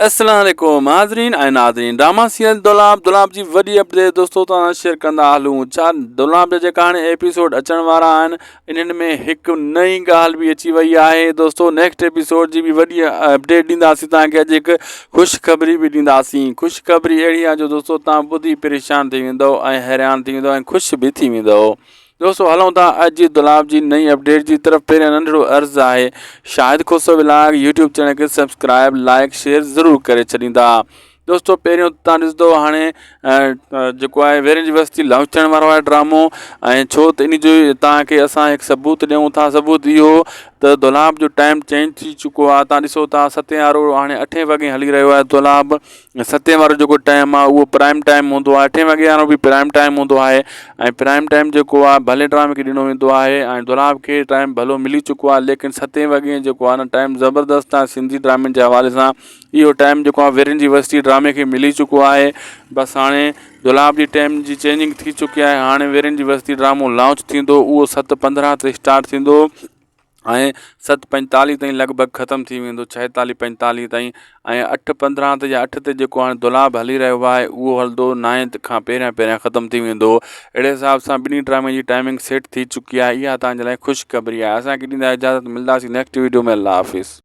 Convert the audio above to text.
السلام عليڪم حاضرين ۽ ناظرين ڊراما سيريل دولاب دولاب جي وڏي اپڊيٽ دوستو توهان شيئر ڪندا هلون ڇا دولاب جا جيڪا هاڻي ايپيسوڊ اچڻ وارا آهن انهن ۾ هڪ نئين ڳالهه به اچي وئي آهي دوستو نيڪسٽ ايپيسوڊ جي به وڏي اپڊيٽ ڏينداسين توهان کي اڄ هڪ خوشخبري به ڏينداسين خوشخبري اهڙي آهي جو دوستو توهان ٻڌي پريشان ٿي ويندو ۽ حيران ٿي ويندو ۽ خوش به ٿي ويندو دوستو هلون ٿا اڄ جي دولاب جي نئين اپڊيٽ جي طرف پهريان ننڍڙو عرض آهي Shahid Khoso vlog YouTube channel کي سبسڪرائب لائڪ شيئر ضرور ڪري ڇڏيندا دوستو پهريون تان ڏسندو هاڻي جيڪو آهي ويرن جي وستي لانچ ٿيڻ وارو آهي ڊرامو ۽ ڇو ته ان جو تان کي اسان هڪ ثبوت ڏيون ٿا ثبوت اهو ته دولاب جو ٽائيم چينج ٿي چڪو آهي تان ڏسو ٿا ستين وارو هاڻي اٺين وڳي هلي رهيو آهي دولاب ستين وارو جيڪو ٽائيم آهي اهو پرائم ٽائيم هوندو آهي اٺين وڳي وارو به پرائم ٽائيم هوندو آهي ۽ پرائم ٽائيم جيڪو آهي ڀلي ڊرامي کي ڏنو ويندو آهي ۽ دولاب کي ٽائيم ڀلو ملي چڪو آهي ليڪن ستين وڳي جيڪو آهي نه ٽائيم زبردست آهي سنڌي ڊرامن جي حوالي سان اهو ٽائيم جيڪو آهي ورين جي وستي ڊرامي کي ملي چڪو آهي بس هاڻي دولاب جي ٽائيم جي چينجنگ ٿي چڪي آهي هاڻي ورين جي وستي ڊرامو لانچ ٿيندو اهو 7:15 تي اسٽارٽ ٿيندو ۽ 7:45 تائين لڳ ڀڳ ختم ٿي ويندو 46 45 تائين ۽ 8:15 تي يا 8 تي جيڪو هاڻي دولاب هلي رهيو آهي اهو هلندو نائين کان پهريان پهريان ختم ٿي ويندو اهڙي حساب سان ٻنهي ڊرامي جي ٽائمنگ سيٽ ٿي چڪي آهي اها توهان جي لاء خوشخبري آهي اسان کي ڏيندا اجازت ملنداسين نيڪسٽ ويڊيو ۾ الله حافظ.